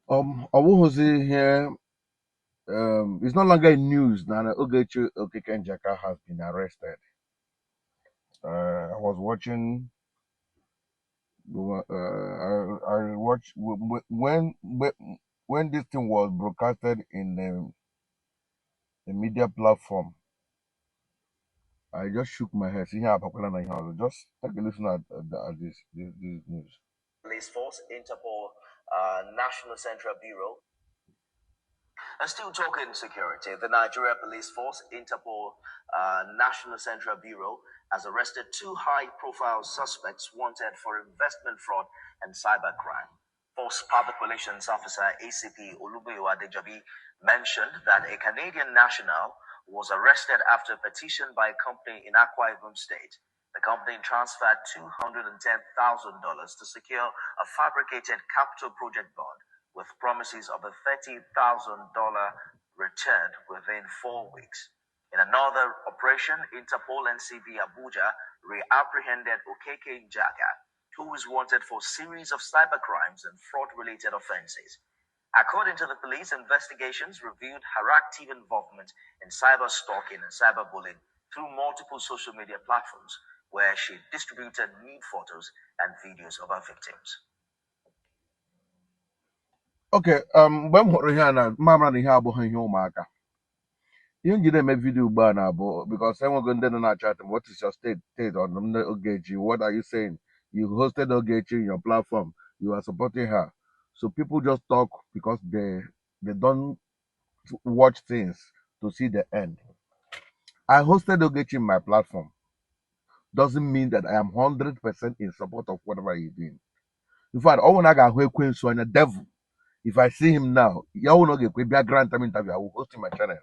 Ọ bụghịzi ihe, it's no longer in news na Ogechi Okeke Njaka has been arrested. I was watching, I watched when this thing was broadcasted in the media platform. I just shook my head. See here, na ihe ọzọ. Just take a listen at this news. Police Force, Interpol, National Central Bureau. And still talking security, the Nigeria Police Force, Interpol, National Central Bureau has arrested two high-profile suspects wanted for investment fraud and cybercrime. Force Public Relations Officer ACP Olumuyiwa Adejobi mentioned that a Canadian national was arrested after a petition by a company in Akwa Ibom State. The company transferred $210,000 to secure a fabricated capital project bond with promises of a $30,000 return within 4 weeks. In another operation, Interpol NCB Abuja reapprehended Okeke Njaka, who is wanted for series of cybercrimes and fraud-related offenses. According to the police, investigations revealed her active involvement in cyber stalking and cyberbullying through multiple social media platforms where she distributed nude photos and videos of her victims. Okay, mgbe m hụrụ ihe a na mma mara na ihe abụghị ihe ụmụaka. Ihe m ji na-eme video ugbu a na-abụ because enwego ndị nọ na-chat m, "What is your state on Ogechi? What are you saying? You hosted Ogechi in your platform. You are supporting her." So people just talk because they don't watch things to see the end. I hosted Ogechi in my platform. Doesn't mean that I am 100% in support of whatever he's doing. In fact, ọ na ga-ahụ ekwensu anya, devil. If I see him now, ya wụ na ọ ga-ekwe bịa grant m interview, I will host him my channel.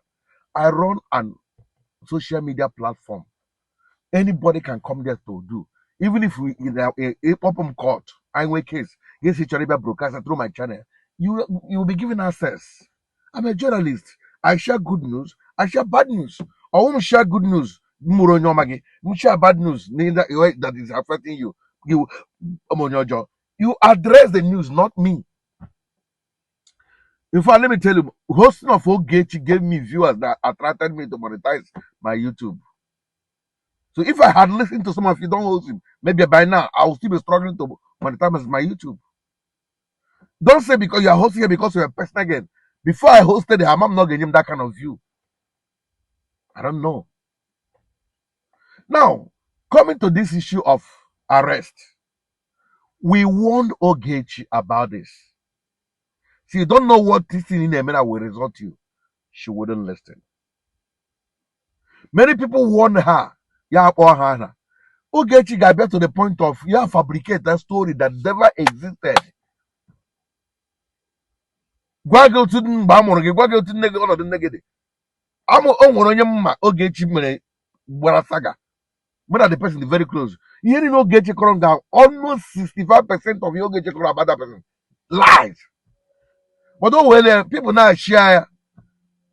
I run an social media platform. Anybody can come there to do. Even if we in a open court, I win case, yes, chọrọ ịbịa broadcast through my channel. You will be given access. I'm a journalist. I share good news. I share bad news. I won't share good news. M mụrụ onye ọma gị. M share bad news that is affecting you. You onye ọjọọ. You address the news, not me. In fact, let me tell you, hosting of Ogechi gave me viewers that attracted me to monetize my YouTube. So if I had listened to some of you, "Don't host him," maybe by now I will still be struggling to monetize my YouTube. Don't say because you are hosting it because you're a personal gain. Before I hosted it, I'm not getting that kind of view. I don't know. Now, coming to this issue of arrest, we warned Ogechi about this. See, you don't know what this thing in Emena will result you. She wouldn't listen. Many people warned her. Ya akpọ ha aha. Ogechi ga-abịa to the point of ya fabricate that story that never existed. Gwa gị otu mgbe a mụrụ gị, gwa gị otu nne gị, ọnọdụ nne gị dị. Amụ o nwere onye mma Ogechi mere gbara saga. Mụ na the person dị very close. Ihe niile Ogechi kọrọ m ga almost 65% of ihe Ogechi kọrọ about that person, lies. But o were people na-achịa ya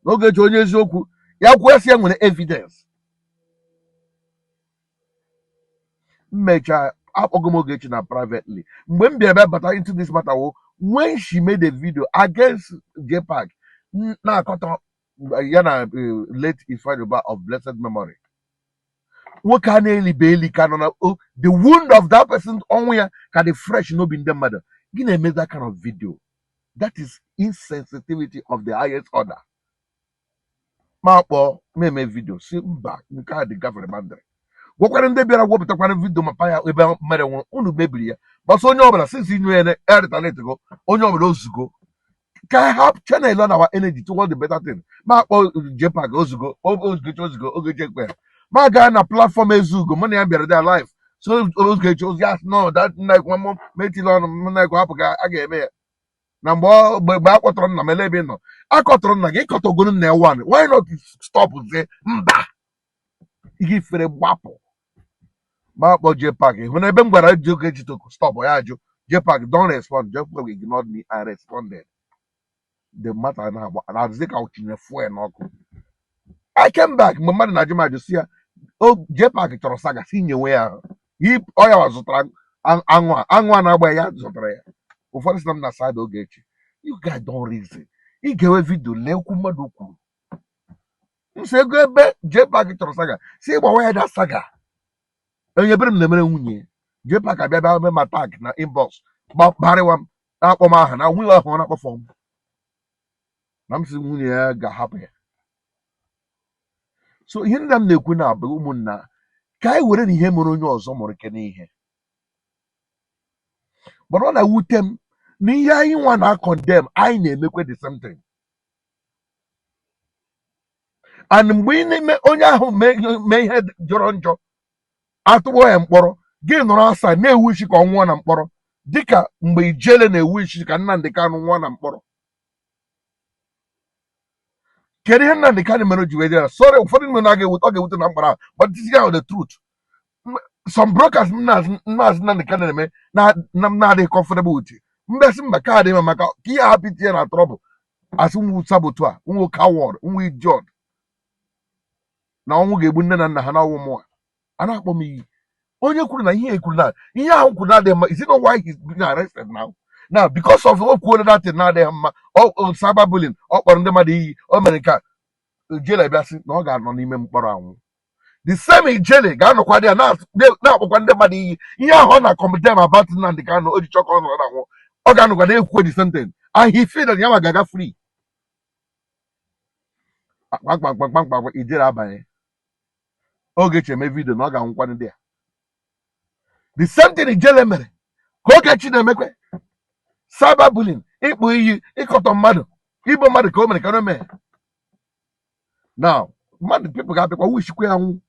na Ogechi onye eziokwu ya kwuo sị ya nwere evidence. Mmecha akpọgo m Ogechi na privately. Mgbe m bịara bịa bata into this matter wo when she made a video against JPAC na-akọtọ ya na late Ifeanyi Ubah of blessed memory. Nwoke a na-elibe eli ka nọ na the wound of that person, ọnwụ ya ka dị fresh n'obi ndị mmadụ. Gị na-eme that kind of video. That is insensitivity of the highest order. Ma kpọọ m eme video si mba, nke a dị gafere boundary. Gwakwara ndị bịara wepụtakwara video mapa ya ebe mmadụ nwụrụ, unu mebiri ya. Gbasa onye ọbụla since inyu ya retaliate go onye ọbụla ozugo ka ha channel on our energy toward the better thing. Ma akpọ JPAC ozugo, Ogechi ozugo, Ogechi ekwe ma gaa na platform Ezugo, mụ na ya bịara there live. So Ogechi ozi ya no that nna ekwe mụ metila ọnụ m nna ekwe hapụ ka a ga-eme ya na mgbe mgbe a kpọtọrọ nna m ele ebe ị nọ akọtọrọ nna gị ịkọtọgoro nna ya one. Why not stop? Zie mba ihe ifere gbapụ. Ma akpọ JPAC hụ na ebe m gwara ji Ogechi to stop ya ajụ. JPAC don't respond. JPAC ignored me. I responded. The matter na-agba na-adịzi ka tinye fuel n'ọkụ. I came back mgbe mmadụ na-ajụ m ajụ si ya o JPAC chọrọ saga si nyewe ya ahụ. Ọ ya zụtara aṅụ a, aṅụ a na-agba ya zụtara ya. Ụfọdụ sị na m na side Ogechi. You Guy don reason. Ị ga-enwe video, lee okwu mmadụ kwuru. Nso ego ebe JPAC chọrọ saga si gbawa ya da saga. Onye ebere m na-emere nwunye JPAC abịa bịa mee m attack na inbox, gbarịwa m, na-akpọ m aha na nwunye ahụ ọ na-akpọfọ m na m si nwunye ya ga-ahapụ ya. So ihe nna m na-ekwu na abụ, ụmụnna, ka anyị were na ihe mere onye ọzọ mụrụ ke n'ihe, mana ọ na-ewute m na ihe anyị nwa na-condemn, anyị na-emekwe the same thing. And mgbe ị na-eme onye ahụ mee ihe jọrọ njọ, atụgbọ ya mkpọrọ, gị nọrọ asa na-ewu isi ka ọ nwụọ na mkpọrọ, dịka mgbe Ijele na-ewu isi ka Nnamdi Kanu nwụọ na mkpọrọ. Kedu ihe Nnamdi Kanu mere o ji wee dị ya? Sorry, ụfọdụ ndị na ga-ewute, ọ ga-ewute na mkpọrọ ahụ, but this is the truth. Some brokers Maazị Nnamdi Kanu na-eme na m na-adịghị comfortable with mbịasị mba ka adịghị mma, maka ka ihe hapụ itinye na trouble, asị nwu saboteur, nwu coward, nwu idiot, na ọnwụ ga-egbu nne na nna ha na ọnwụ mụa a na-akpọ m iyi. Onye kwuru na ihe ekwuru na ihe ahụ kwuru na-adịghị mma, is it not why he's being arrested now? Now because of o kwuola that thing na-adịghị mma, ọ cyberbullying, ọ kpọrọ ndị mmadụ iyi, o mere nke a, Ijele bịa sị na ọ ga-anọ n'ime mkpọrọ anwụ. The same Ijele ga-anọkwa dị ya na-akpọkwa ndị mmadụ iyi. Ihe ahụ ọ na-condemn about Nnamdi Kanu o ji chọọ ka ọ nọrọ na anwụ, ọ ga-anọkwa na-ekwu the same thing, and he feel that ya ma ga-aga free. Kpamkpamkpamkpam, Ijele abanye Ogechi eme video na ọ ga-anwụkwa ndị a. The same thing Ijele mere ka Ogechi na-emekwe, cyberbullying, ịkpụ iyi, ịkọtọ mmadụ, igbo mmadụ, ka o mere ka o mee. Now mmadụ, people ga-abịakwa wishikwa ya nwụ.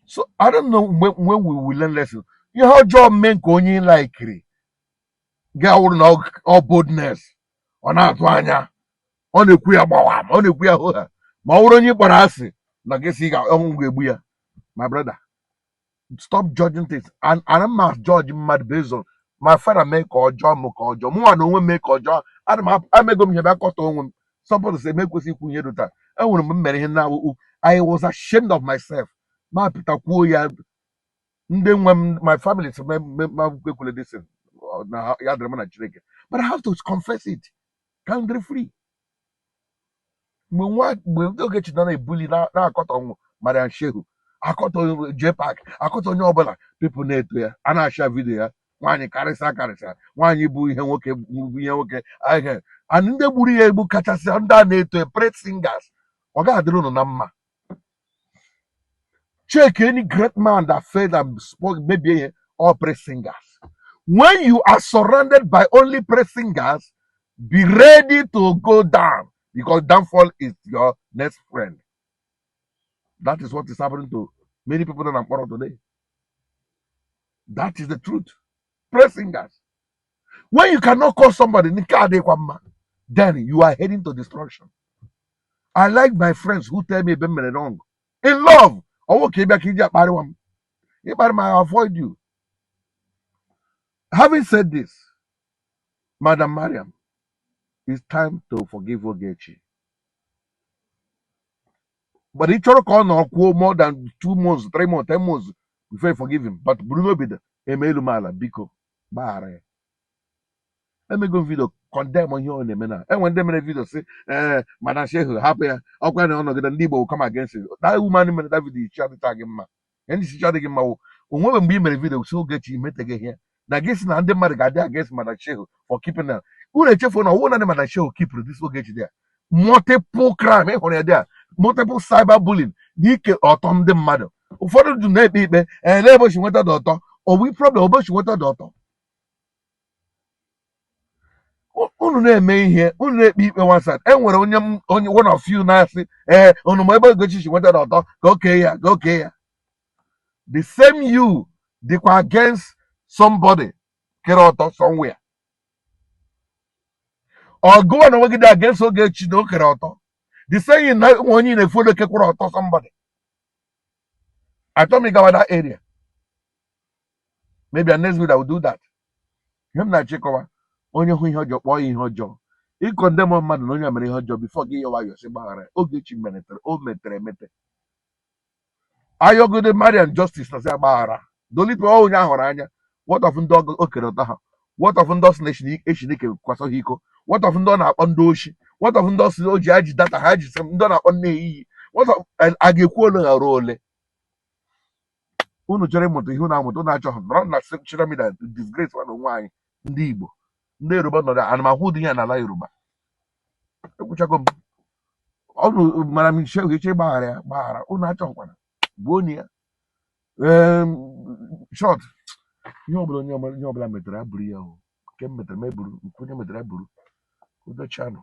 So I don't know when we will learn lesson. Ihe ọjọọ mee nke onye laikiri ga-awụrụ na ọ boldness, ọ na-atụ anya, ọ na-ekwu ya gbawa, ma ọ na-ekwu ya hoo ha, ma ọ bụrụ onye kpọrọ asị na gị sị ga ọnwụ ga-egbu ya. My brother, stop judging things. And ana m judge mmadụ based on my father mee ka ọjọọ m, ka ọjọọ mụnwa na onwe m mee ka ọjọọ. Ana m amego m ihe bịa kọta onwe m. Somebody say m ekwesịghị ikwu ihe dị taa. Enwere m mere ihe na I was ashamed of myself, ma pụta kwuo ya. Ndị nwe m, my family sị m ekwule this thing na ya dịrị m na Chineke, but I have to confess it ka m dịrị free. Mgbe nwa mgbe ndị Ogechi nọ na-ebuli na-akọtọ ọnwụ Mariam Shehu, akọtọ JPAC, akọtọ onye ọbụla, people na-eto ya, a na-asha video ya, nwaanyị karịsịa karịsịa, nwaanyị bụ ihe nwoke, bụ ihe nwoke ahịa. And ndị gburu ya egbu kachasị ndị a na-eto ya, praise singers. Ọ ga-adịrị unu na mma. Check any great man that failed and spoke mebie ihe, all praise singers. When you are surrounded by only praise singers, be ready to go down, because downfall is your next friend. That is what is happening to many people in mkpọrọ today. That is the truth. Praise singers. When you cannot call somebody nke adịghịkwa mma, then you are heading to destruction. I like my friends who tell me ebe m mere wrong in love. Ọwụ ka ị bịa ka iji akparịwa m, ịkparị m, I avoid you. Having said this, Madam Mariam, it's time to forgive Ogechi. But ị chọrọ ka ọ nọ kwuo more than 2 months, 3 months, 10 months before you forgive him, but buru n'obi da eme elu m ala, biko gbaghara ya. Emego m video condemn ihe ọ na-eme na enwe ndị mere video si ee, Madam Shehu hapụ ya, ọkwa na ọnọgide ndị Igbo will come against it. That woman mere that video, ichi adịcha gị mma. Ndị isi adịghị mma wụ onwebe mgbe ị mere video si Ogechi imeteghị ihe na gị si na ndị mmadụ ga-adị against Madam Shehu for keeping her. Unu echefuo na ọwụ naanị Madam Shehu keepụrụ this Ogechi there. Multiple crime ị hụrụ ya there, multiple cyber bullying na ike ọtọ ndị mmadụ. Ụfọdụ dị na-ekpe ikpe ee ebe o si nweta dị ọtọ owi problem, ebe o si nweta dị ọtọ. Unu na-eme ihe, unu na-ekpe ikpe one side. E nwere onye onye one of you na-asị ee, unu ma ebe Ogechi si nweta dị ọtọ, ka o kee ya, ka o kee ya. The same you dịkwa against somebody kere ọtọ somewhere. Ọgụwa na onwe gị dị against Ogechi na o kere ọtọ. The same you na nwe onye ị na-efollow kekwara ọtọ somebody. Achọrọ m ịgawa that area. Maybe next week I will do that. Ihe m na-achọ ịkọwa, onye hụ ihe ọjọọ, kpọọ ya ihe ọjọọ. Ịcondemn mmadụ na onye a mere ihe ọjọọ, before gị yọwa ayọ sị gbaghara ya. Ogechi metere, o metere emete. Ayọgode Mariam justice na sị agbaghara dolite onye ahụrụ anya. What of ndị o kere ọtọ ha? What of ndị ọsị na echineke kwasọ ha iko? What of ndị ọ na-akpọ ndị oshi? What of ndị ọsị o ji aji data ha ji ndị ọ na-akpọ nne iyi? What of a ga-ekwu ole ghara ole? Unu chọrọ ịmụta ihe unu amụta, unu achọghị nọrọ na social media disgrace nwa onwe anyị. Ndị Igbo, ndị Yoruba nọrọ ana m ahụ ụdị ihe a n'ala Yoruba. Ekwuchago m ọnụ mara m iche iche gbaghara ya gbaghara unu achọghịkwana gbuo ya. Short ihe ọbụla onye ọbụla ihe ọbụla metere abụrụ ya o nke m metere m eburu nke onye metere eburu udochanụ.